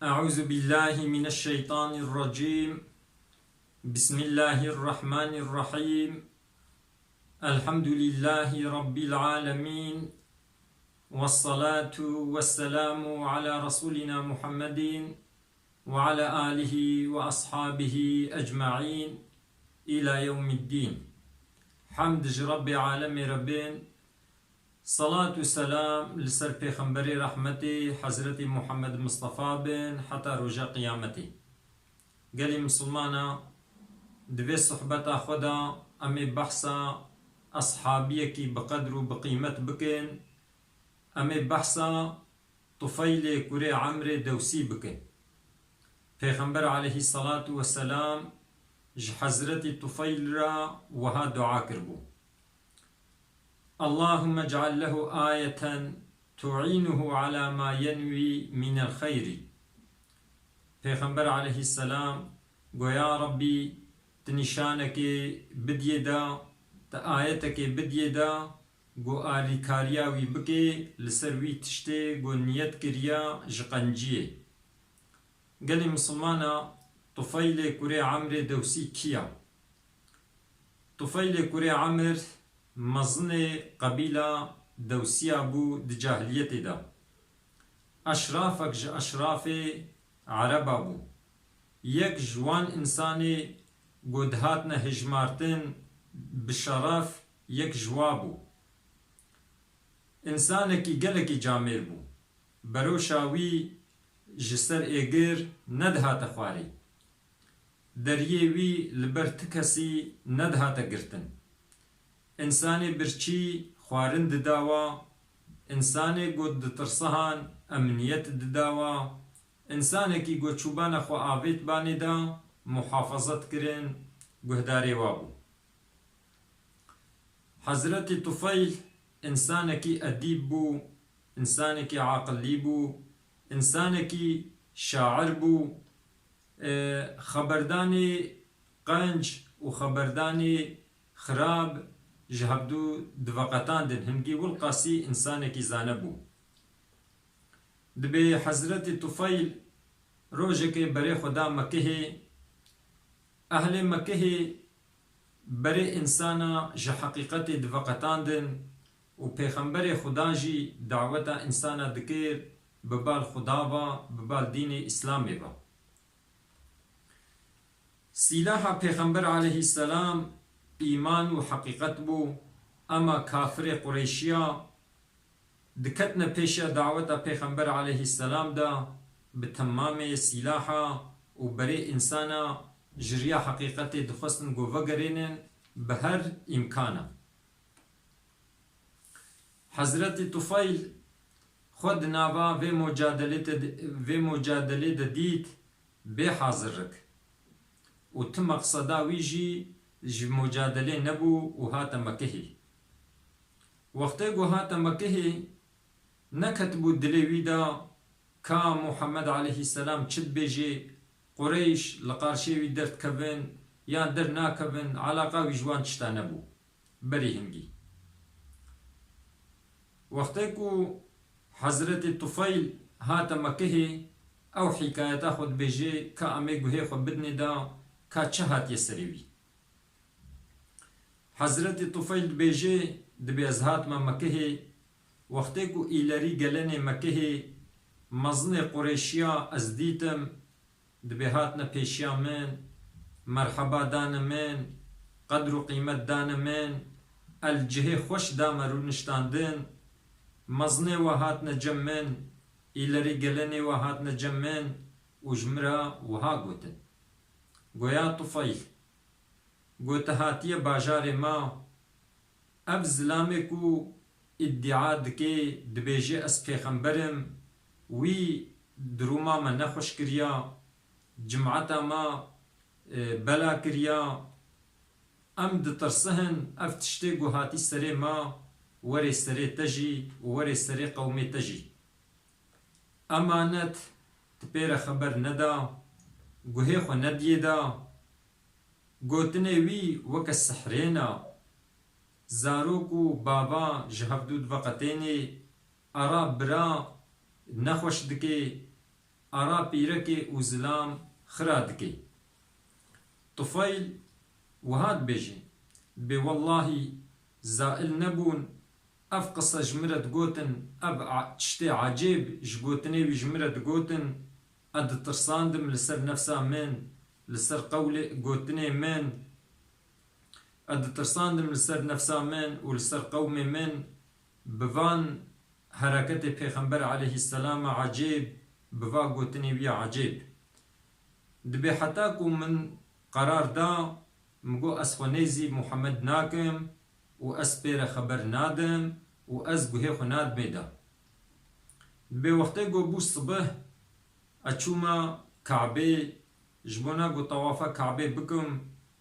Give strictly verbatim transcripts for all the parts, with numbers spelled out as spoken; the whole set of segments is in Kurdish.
أعوذ بالله من الشيطان الرجيم. بسم الله الرحمن الرحيم. الحمد لله رب العالمين. والصلاة والسلام على رسولنا محمد وعلى آله وأصحابه أجمعين إلى يوم الدين. Hemd ji Rebbê alemê re bin. Salat û selam li ser Pêxemberê rehmetê Hezretî Muhammed Mistefa bin heta roja qiyametê. Gelî misilmana, di vê sohbeta xwe de em ê behsa eshabiyekî bi qedr û bi qîmet bikin. Em ê behsa Tufaylê kurê Emrê Dewsî bikin. Pêxember aleyhisselatu vesselam ji Hezretî Tufayl re wiha dua kiribû: "Allahümme ec'al lehu ayeten tu'inuhu ala ma yenwi minel xeyri." Pêxember aleyhisselam got: "Ya Rabbî, tu nîşanekê bidiyê de, tu ayetekê bidiyê de, ku alîkariya wî bike li ser wî tiştê ku niyet kiriya ji qenciyê." Gelî misilmana, Tufaylê kurê Emrê Dewsî kî ya? Tufaylê kurê Emir mezinê qebîla Dewsiya bû di cahiliyetê de. Eşrafek ji eşrafê Ereba bû. Yek ji wan însanê ku dihatine hejmartin bi şeref yek ji wa bû. Însanekî gelekî camêr bû. Beroşa wî ji ser êgir nedihate xwarê. Deriyê wî li ber ti kesî nedihate girtin. Însanê birçî xwarin dida wa, însanê ku ditirsihan emniyet dida wa, însanekî ku çûbana xwe avêt banê de muhafazet kirin, guhdarê wa bû. Hezretî Tufeyl însanekî edîb bû, însanekî aqilî bû, însanekî şair bû. E, xeberdanê qenc û xeberdanê xirab ji hevdû diveqetandin. Hingî wilqasî însanekî zane bû. Dibê Hezretî Tufeyl rojekê berê xwe da Mekihê. Ehlê Mekihê berê însana ji heqîqetê diveqetandin û Pêxemberê Xuda jî daweta însana dikir bi bal Xuda ve, bi bal dînê Îslamê ve. Sîlaha Pêxember aleyhisselam îman û heqîqet bû, ema kafirê Qureyşiya diketine pêşiya daweta Pêxember aleyhisselam de bi temamê sîlaha û berê însana ji riya heqîqetê dixwestin ku vegerênin bi her îmkana. Hezretî Tufeyl xwe di nava vê mucadelê te, vê mucadelê de dît bê hazirik û ti meqseda wî jî ji mucadelê nebû û hate Mekihê. Wextê ku hate Mekihê, neketibû dilê wî de ka Muhammed aleyhisselam çi dibêjê, Qureyş li qarşê wî derdikevin yan dernakevin, alaqa wî ji wan tişta nebû. Berî hingî. Wextê ku Hezretî Tufeyl hate Mekihê, ew hîkayeta xwe dibêje ka em ê guhê xwe bidinê de ka çi hatiye serê wî. Hezretî Tufeyl dibêje, dibê ez hatime Mekihê, wextê ku îlerî gelenê Mekihê, mezinê Qureyşiya ez dîtim, dibê hatine pêşiya min, merheba dane min, qedr û qîmet dane min, el cihê xweş dame rûniştandin, mezinê we hatine cem min, îlerî gelenê we hatine cem min û ji min re wiha gotin: Goya Tufeyl, got, tu hatiye bajarê me, ev zilamê ku îdîa dike, dibêje ez pêxember im, wî di Rûma me nexweş kiriya, cimata me, e, bela kiriya. Em ditirsihin ev tiştê ku hatî serê me, werê serê te jî û werê serê qewmê te jî. Emanet, tu pê re xeber neda, guhê xwe nediyê da. Gotinê wî weke sihrên a. Zarok û bava ji hevdû diveqetênê, ara bira nexweş dike. ara pîrekê û zilam xira dike. Tufeyl wiha dibêje, dibê wellahî zail nebûn ev qise ji min re digotin, ev a-, tiştê ecêb ji gotinê wî ji min re digotin, ez ditirsandim li ser nefsa min, li ser qewlê gotinê min, ez ditirsandim li ser nefsa min û li ser qewmê min, bi van hereketê Pêxember aleyhisselama ecêb, bi va gotinê wî ya ecêb. Dibê heta ku min qerar da, min got ez xwe nêzî Muhammed nakim û ez pê re xeber nadim û ez guhê xwe nadim ê de. Dibê wextê ku bû sibih, ez çûma Kabê, ji bona ku tawafa Kabê bikim,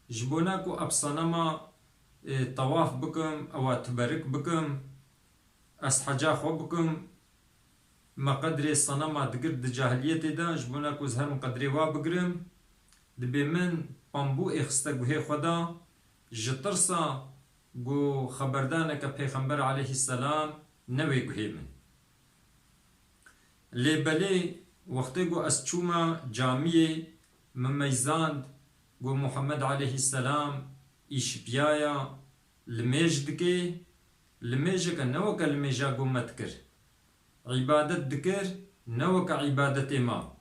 ji bona ku eb senema, e, tawaf bikim, ewa tiberik bikim, ez heca xwe bikim, me qedrê senema digir di cahiliyetê de, ji bona ku ez herim qedrê wa bigirim, dibê min pambû êxiste guhê xwe de, ji tirsa ku xeberdaneke Pêxember aleyhisselam newê guhê min. Lê belê wextê ku ez çûma camiyê, min meyzand ku Muhammed aleyhisselam îşipiya ya, limêj dike, limêjeke ne weke limêja ku me dikir. Îbadet dikir, ne weke îbadetê ma.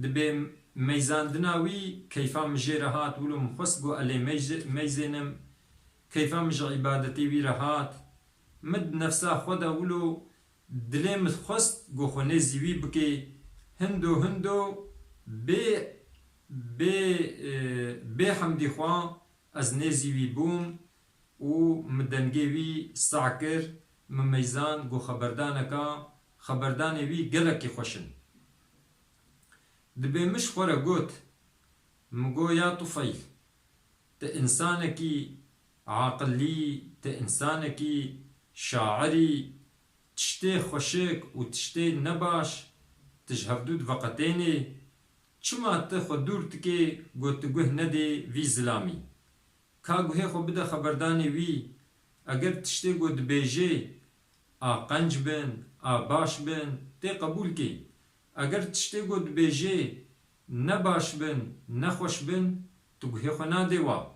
Dibê meyzandina wî keyfa min jê re hat, wilo min xwest ku ez lê meyz-, meyzênim, keyfa min ji îbadetê wî re hat. Min di nefsa xwe de wilo dilê min xwest ku xwe nêzî wî bikê. Hindo hindo bê, bê, e, bê hemdî xwe ez nêzî wî bûm û min dengê wî seh kir, min meyzand ku xeberdaneka, xeberdanê wî gelekî xweş in. Dibê min ji xwe re got, min got ya Tufeyl, tu însanekî aqilî, tu însanekî şairî, tiştê xweşik û tiştê nebaş tu ji hevdû diveqetênê, çima tu xwe dûr dikê ku tu guh nedê vî zilamî? Ka guhê xwe bide xeberdanê wî, eger tiştê ku dibêjê a qenc bin, a baş bin, tê qebûl kê. Eger tiştê ku dibêjê ne baş bin, ne xweş bin, tu guhê xwe nadê wa.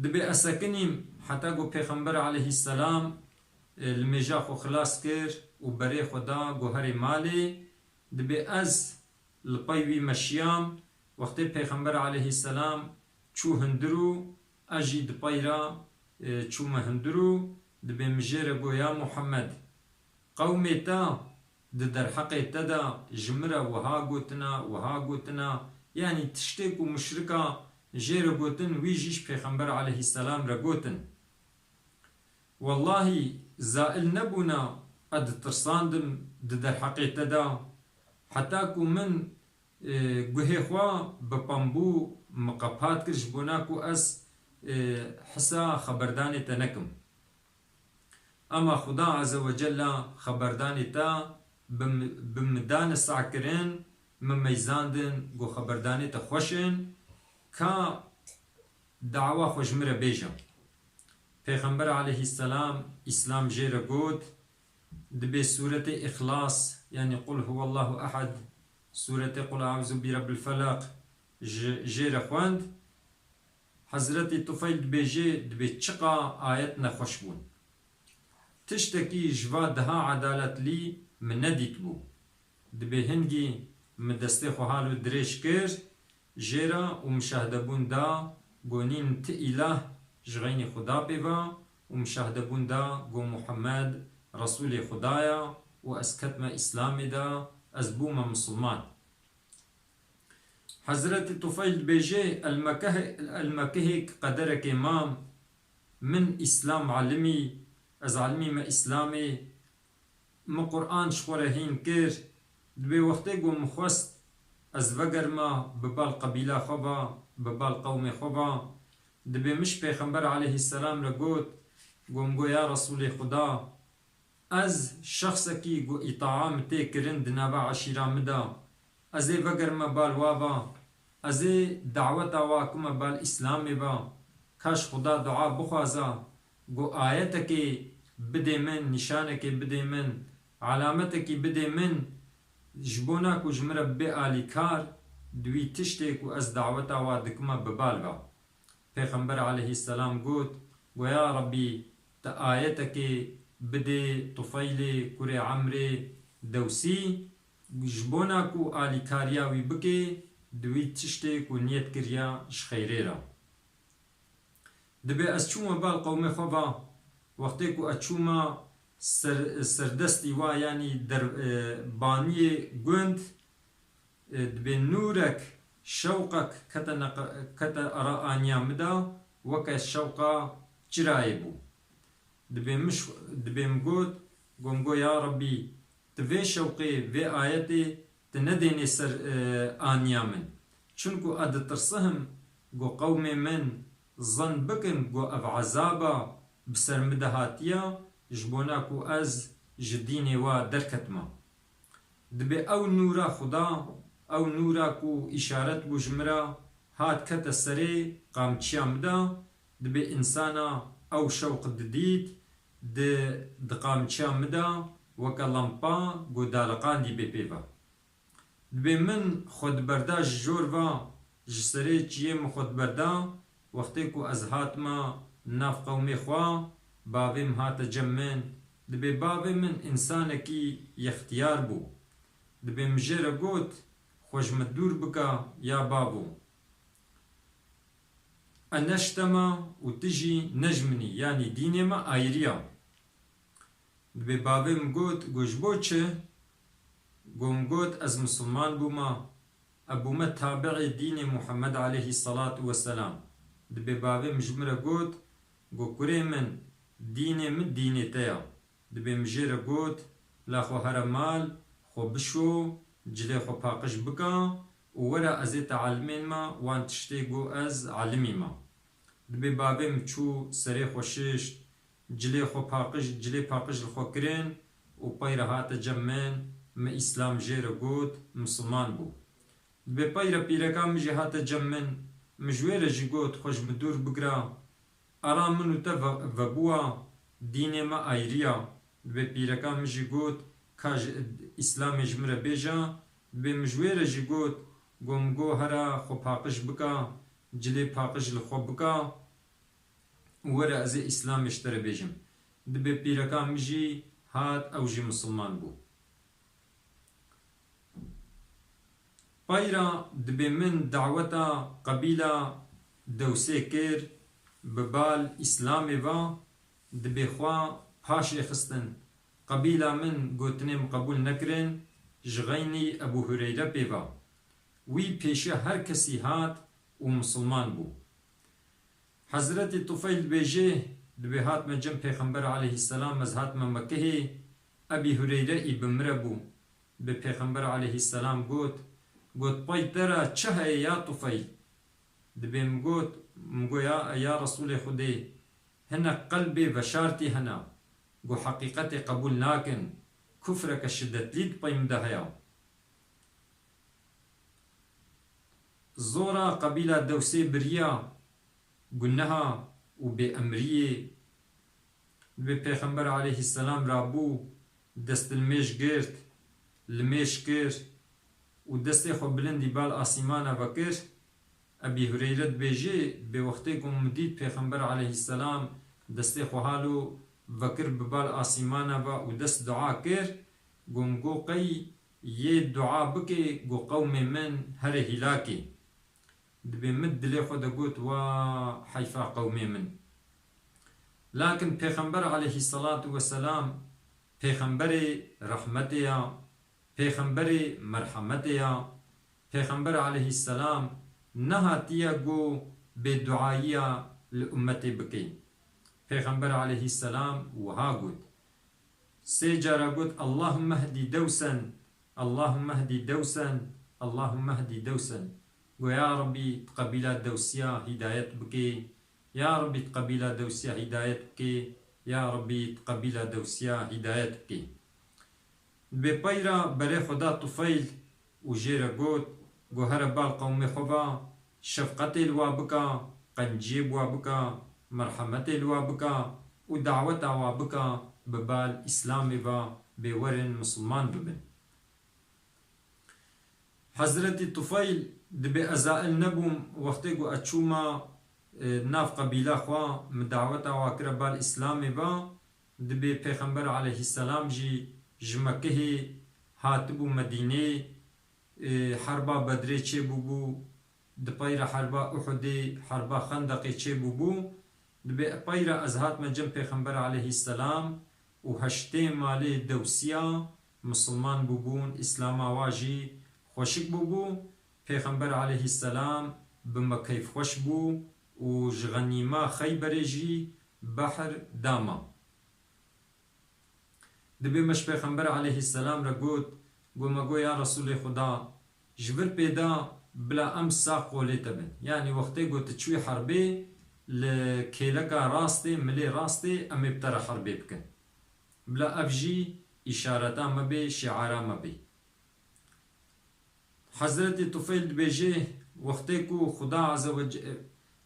Dibê ez sekinîm heta ku Pêxember aleyhisselam, e, limêja xwe xilas kir û berê xwe da ku herê malê. Dibê ez li pey wî meşiyam, wextê Pêxember aleyhisselam çû hundir û ez jî di pey re, e, çûme hundir û dibê min jê re got, ya Muhammed, qewmê te di derheqê te de ji min re wiha gotina, wiha gotina, yanî tiştê ku muşrika jê re gotin, wî jî ji Pêxember aleyhisselam re gotin. Wellahî zail nebûna ez ditirsandim di derheqê te de, heta ku min, e, guhê xwe bi pembû miqepat kir ji bona ku ez, e, hisa xeberdanê te nekim. Ema Xuda Azze ve Cella xeberdanê te bi mi-, bi min dane seh kirin, min meyzandin ku xeberdanê te xweş in, ka dawa xwe ji min re bêje. Pêxember aleyhisselam îslam jê re got, dibê sûretê Îxlas, yanî Qul huwallahu ehad, sûretê Qul euzu bi Rebbil Felaq ji, jê re xwend. Hezretî Tufeyl dibêje, dibê çiqa ayet nexweş bûn. Tiştekî ji va daha edaletlî min nedîtbû. Dibê hingî min destê xwe hal û dirêj kir jê re û min şehdebûn da, got nîn ti îlah ji xeynî Xuda pê ve û min şehdebûn da, got Muhammed Resûlê Xuda ye û ez ketme Îslamê de, ez bûme misilman. Hezretî Tufeyl dibêje, elmekeh-, elmekehêk qederekê mam, min Îslam elimî, ez elimîme Îslamê, min Quran ji xwe re hîn kir, dibê wextê ku min xwest ez vegerma bi bal qebîla xwe ve, bi bal qewmê xwe ve, dibê min ji Pêxember aleyhisselam re got, got min got, ya Resûlê Xuda, ez şexsekî ku îtaa min tê kirin di nava eşîra min de, ez ê vegerime bal wa va, ez ê daweta wa kime bal Îslamê va, ka ji Xuda dua bixwaza ku ayetekê bidê min, nîşanekê bidê min, alametekî bidê min, Ji bona ku ji min re bibe alîkar, di wî tiştê ku ez daweta wa dikime bi bal be. Pêxember aleyhisselam got, Go ya Rebî, te ayetekê bidê Tufeylê kurê Emrê Dewsî, ji bona ku alîkariya wî bike, di wî tiştê ku niyet kiriya ji xeyrê re. Dibê ez çûme bal qewmê xwe va, wextê ku ez çûme ser, serdestî wa, yanî der, e, baniyê gund, e, dibê nûrek, şewqek kete neq-, kete era aniya min de, weke şewqa çirayê bû. Dibê min ş-, dibê min got, Gom go ya Rebî, tu vê şewqê, vê ayetê tu nedênê ser, e, aniya min. Çunku ez ditirsihim, go qewmê min zan bikin, go ev ezaba bi ser min de hatiya, ji bona ku ez ji dînê wa derketime. Dibê ew nûra Xuda, ew nûra ku îşaret bû ji min re, hat kete serê qamçiya min de, dibê însana ew şewq didît, di, di qamçiya min de weke lampa ku daliqandî bê pê ve. Dibê min xwe diberda ji jor ve, ji serê çiyê min xwe diberda, wextê ku ez hatime nav qewmê xwe, bavê min hate cem min. Dibê bavê min însanekî yextiyar bû. Dibê min jê re got, Xwe ji min dûr bike ya bavo. E ne ji te me û tu jî ne ji min î, yanî dînê me ayirî ye. Dibê bavê min got, Go ji bo çi? Go min got, Ez misilman bûme, ez bûme tabi'ê dînê Muhammed aleyhî selatu weselam. Dibê bavê min ji min re got, Go kurê min, dînê min dînê te ye. Dibê min jê re got, La xwe here mal, xwe bişo, cilê xwe paqij bike û were ez ê te elimên me wan tiştê ku ez elimî me. Dibê bavê min çû serê xwe şişt, cilê xwe paqij, cilê paqij li xwe kirin û pey re hate cem min, min îslam jê re got, misilman bû. Dibê pey re pîreka min jî hate cem min, min ji wê re jî got, Xwe ji min dûr bigire, Ara min û te ve-, vebûa dînê me ayirî ya. Dibê pîreka min jî got, Ka ji, îslamê ji min re bêje. Dibê min ji wê re jî got, Go min go here xwe paqij bike, cilê paqij li xwe bike û were ez ê îslamê ji te re bêjim. Dibê pîreka min jî hat, ew jî misilman bû. Pey re dibê min daweta qebîla Dewsê kir, bi bal Îslamê ve, dibê xwe paşê xistin. Qebîla min gotinê min qebûl nekirin, ji xeynî Ebû Hureyre pê ve. Wî pêşiya her kesî hat û misilman bû. Hezretî Tufeyl dibêje, dibê hatime cem Pêxember aleyhisselam, ez hatime Mekehê, Ebî Hureyre î bi min re bû. Dibê Pêxember aleyhisselam got, got, Pey te re çi heye ya Tufeyl? Dibê min got, min got, ya, ya Resûlê Xwedê, hinek qelbê veşartî hene, got, heqîqetê qebûl nakin, kufreke şidetlî di pey min de heye. Zora qebîla Dewsê biriya guneha û bêemriyê. Dibê Pêxember aleyhisselam rabû, destlimêj girt, limêj kir û destê xwe bilind î bal asîmana vekir. Ebî Hureyre dibêje, dibê wextê ku min dît Pêxember aleyhisselam destê xwe halo vekir bi bal asîmana ve û dest dua kir, got, min got, qey yê dua bike, got, qewmê min here hîlakê. Dibê min dilê xwe de got, wa heyfa qewmê min. Lakin Pêxember aleyhisselatu vesselam Pêxemberê rehmetê ya, Pêxemberê merhemetê ya. Pêxember aleyhisselam nehatiye ku bêduayiya li ummetê bike. Pêxember aleyhisselam wiha got, sê cara got, Allahümme hdi Dewsen, Allahümme hdi Dewsen, Allahümme hdi Dewsen. Go, ya Rebî, tu qebîla Dewsiya hîdayet bike, ya Rebî, tu qebîla Dewsiya hîdayet bike, ya Rebî, tu qebîla Dewsiya hîdayet bike. Dibê pey re berê xwe da Tufeyl û jê re got, go here bal qewmê xwe ve, şefqetê li wa bike, qenciyê bi wa bike, merhemetê li wa bike û daweta wa bike bi bal Îslamê ve bê werin misilman bibin. Hezretî Tufeyl dibê ez zail nebûm, wextê ku ez çûma, e, nav qebîla xwe, min daweta wa kira bal Îslamê ve, dibê Pêxember aleyhisselam jî ji Mekihê hatibû Medînê, e, herba Bedrê çêbûbû, di peyra herba Uhudê, herba Xendeqê çêbûbû, dibê peyra ez hatime cem Pêxember aleyhisselam û heştê malê Dewsiya misilman bûbûn, Îslama wa jî xweşik bûbû. Pêxember aleyhisselam bi me keyfxweş bû û ji xenîma Xeyberê jî behr dama. Dibê me ji Pêxember aleyhisselam re got, got me got, ya Resûlê Xuda, ji vir pê de bila em sax qolê te bin. Yanî wextê got tu çûyî herbê, li kêleka rastê, milê rastê, em ê bi te re herbê bikin. Bila ev jî îşareta me bê, şiara me bê. Hezretî Tufeyl dibêje, wextê ku Xuda Azze ve Ce-,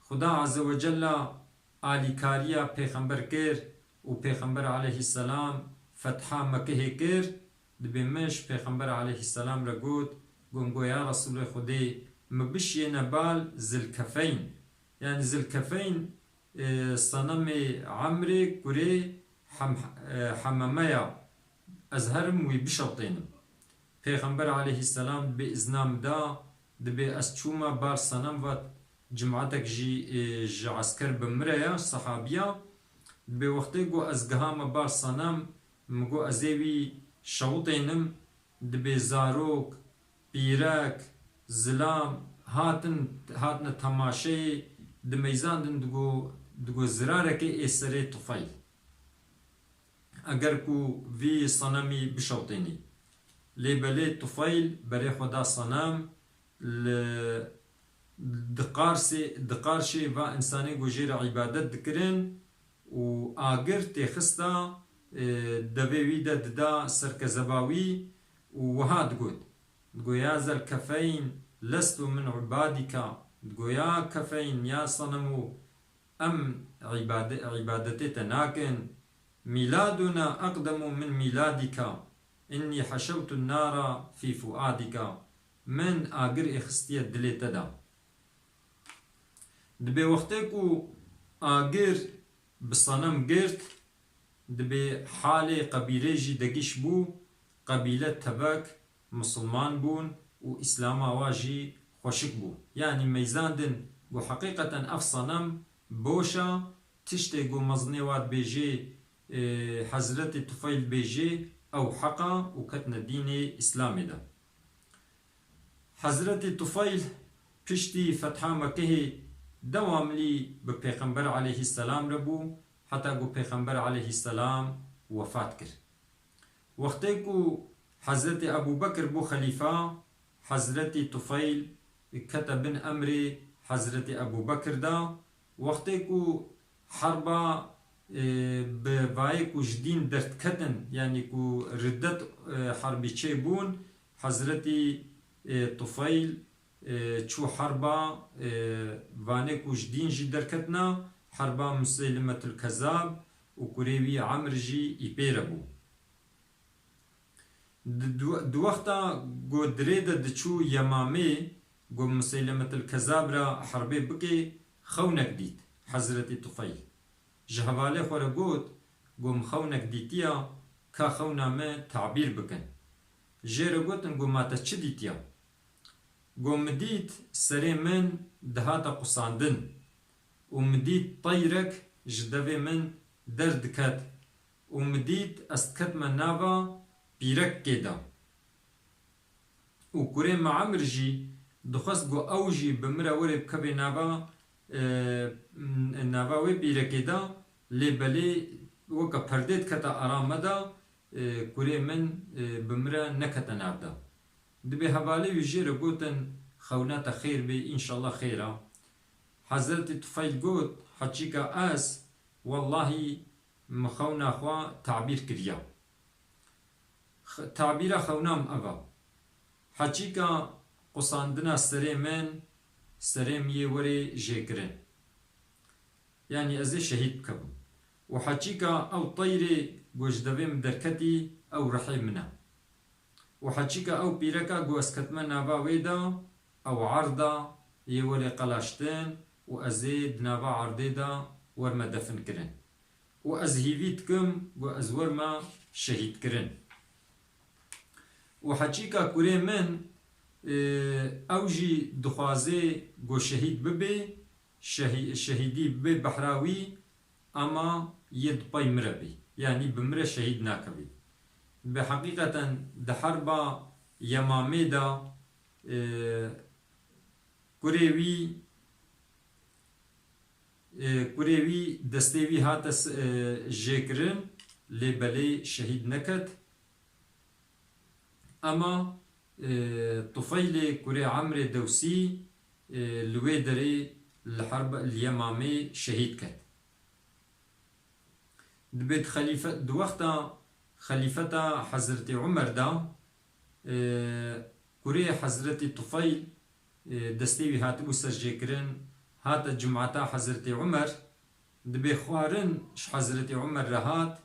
Xuda Azze ve Cella alîkariya Pêxember kir û Pêxember aleyhisselam fetha Mekihê kir, dibê min ji Pêxember aleyhisselam re got, got, got, ya Resûlê Xwedê, min bişiyêne bal Zilkefeyn. Yanî Zilkefeyn, e, senemê Emrê kurê Hem-, e, Hememe ya. Ez herim wî bişewtênim. Pêxember aleyhisselam dibê izna min da, dibê ez çûma bar senem ve, cimatek jî, e, ji esker bi min re ya, sehabiya. Dibê wextê ku ez gihama bar senem, min got ez ê wî şewitênim, dibê zarok, pîrek, zilam hatin, hatine temaşeyê, dimeyzandin, digo, digo zirarekê ê serê Tufeyl. Eger ku vî senemî bişewtênî. Lê belê Tufeyl berê xwe da senem, li, di qarsê, di qarşê va însanê ku jê re îbadet dikirin û agir têxista, e, devê wî de dida ser kezeba wî û wiha digot, digo, ya Zelkefeyn, lestu min ibadika, digo, ya Kefeyn, ya senemo, em îbade-, îbadetê te nakin. Mîladuna eqdemu min mîladika. Innî heşewtu nara fî fuadika. Min agir êxistiye dilê te de. Dibê wextê ku agir bi senem girt, dibê halê qebîlê jî degiş bû, qebîle tevek misilman bûn û Îslama wa jî xweşik bû. Yanî meyzandin ku heqîqeten ev senem boş a, tiştê ku mezinê wa dibêjê, e, Hezretî Tufeyl dibêjê, ew heq a û ketine dînê Îslamê de. Hezretî Tufeyl piştî fetha Mekehê dewamlî bi Pêxember aleyhisselam re bû, heta ku Pêxember aleyhisselam wefat kir. Wextê ku Hezretî Ebû Bekir bû xelîfa, Hezretî Tufeyl kete bin emrê Hezretî Ebû Bekir de. Wextê ku herba, e, bi vayê ku ji dîn derdiketin, yanî ku riddet, e, herbî çêbûn, Hezretî, e, Tufeyl, e, çû herba, e, vanê ku ji dîn jî derketina, herba Museylimetul Kezab û kurê wî Emr jî î pê re bû. Di, di, di wexta ku dirê de diçû Yemamê, ku Museylemetil Kezab re herbê bikê, xewnek dît Hezretî Tufeyl. Ji hevalê xwe re got, ku min xewnek dîtiya, ka xewna me tabîr bikin. Jê re gotin, ku ma te çi dîtiya? Ku min dît serê min dihate qusandin û min dît teyrek ji devê min derdiket û min dît ez diketime nava pîrekê de. Û kurê me Emir jî dixwest ku ew jî bi min re were bikeve nava, e, nava wê pîrekê de, lê belê weke perdê dikete ara me de, e, kurê min, e, bi min re nekete nav de. Dibê hevalê wî jê re gotin, xewna te xêr bê, înşallah xêr a. Hezretî Tufeyl got, heçîka ez, wellahî, min xewna xwe tabîr kiriya. X-, tabîra xewna min ev a. Heçîka qusandina serê min, serê min yê werê jêkirin. Yanî ez ê şehîd bikevim. Û heçîka ew teyrê ku ji devê min derketî, ew rihê min e. Û heçîka ew pîreka ku ez ketime nava wê de, ew erda yê welê qelaştin û ez ê di nava erdê de werme definkirin. Û ez hîvî dikim ku ez werme şehîdkirin. Û heçîka kurê min, e, ew jî dixwaze ku şehîd bibe, şehî-, şehîdî bibe behra wî, ama yê di pey min re bê. Yanî bi min re şehîd nakevê. Bi heqîqeten di herba Yemamê de, e, kurê wî, e, kurê wî destê wî hate s-, e, jêkirin, lê belê şehîd neket. Ema, e, Tufeylê kurê Emrê Dewsî, e, li wê derê li herb-, li Yemamê şehîd ket. Dibê di xelîfe-, di wexta xelîfeta Hezretî Umer de, e, kurê Hezretî Tufeyl, e, destê wî hatibû serjêkirin, hate cimata Hezretî Umer, dibê xwarin ji Hezretî Umer re hat,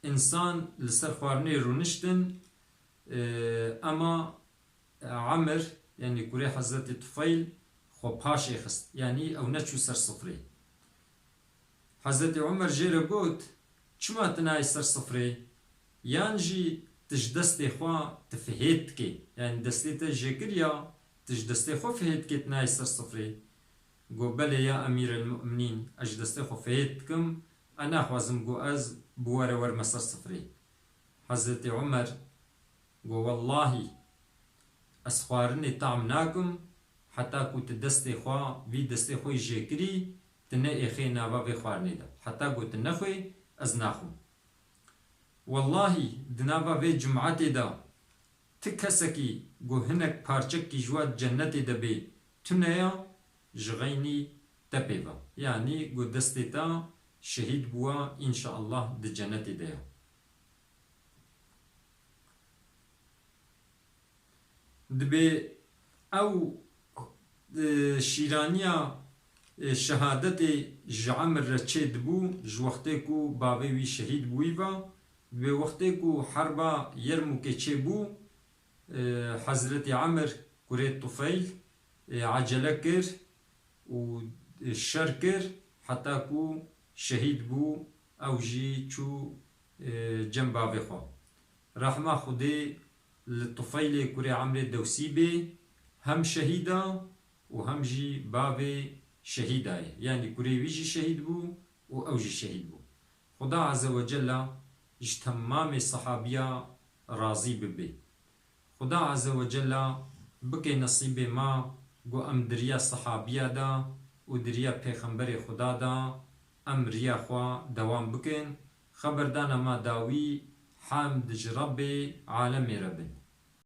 însan li ser xwarinê rûniştin, e, ema Emir, yanî kurê Hezretî Tufeyl, xwe paşê xist, yanî ew neçû ser sifrê. Hezretî Umer jê re got, çima tu nayê ser sifrê? Yan jî tu ji destê xwe tu fihêt dikê? Yanî destê te jêkiriya, tu ji destê xwe fihêt dikê, tu nayê ser sifrê? Got, belê ya Emîr el-Mu'minîn, ez ji destê xwe fihêt dikim, ez naxwazim ku ez bi we re werme ser sifrê. Hezretî Umer got, wellahî, ez xwarinê tam nakim, heta ku tu destê xwe, vî destê xwe jêkirî, tu neêxê nava vê xwarinê de. Heta ku tu nexwê, ez naxwim. Wellahî, di nava vê cumatê de ti kesekî ku hinek parçekî ji we di cennetê de bê tune ya, ji xeynî te pê ve. Yanî ku destê te şehîd bûwa, înşeallah di cennetê de ya. Dibê ew, e, şîraniya, e, şehadetê ji Emir re çê dibû, ji wextê ku bavê wî şehîd bûyî ve, dibê wextê ku herba Yermûkê çê bû, e, Hezretî Emir kurê Tufeyl, e, ecele kir û şer kir, heta ku şehîd bû, ew jî çû, e, cem bavê xwe. Rehma Xwedê li Tufeylê kurê Emrê Dewsî bê, hem şehîd a û hem jî bavê şehîda ye. Yanî kurê wî jî şehîd bû û ew jî şehîd bû. Xuda Azze ve Cella ji temamê sehabiya razî bibe. Xuda Azze ve Cella bike nesîbê me ku em di riya sehabiya de û di riya Pêxemberê Xuda de em riya xwe dewam bikin. Xeberdana me dawî, hamd ji Rebbê alemê re bin.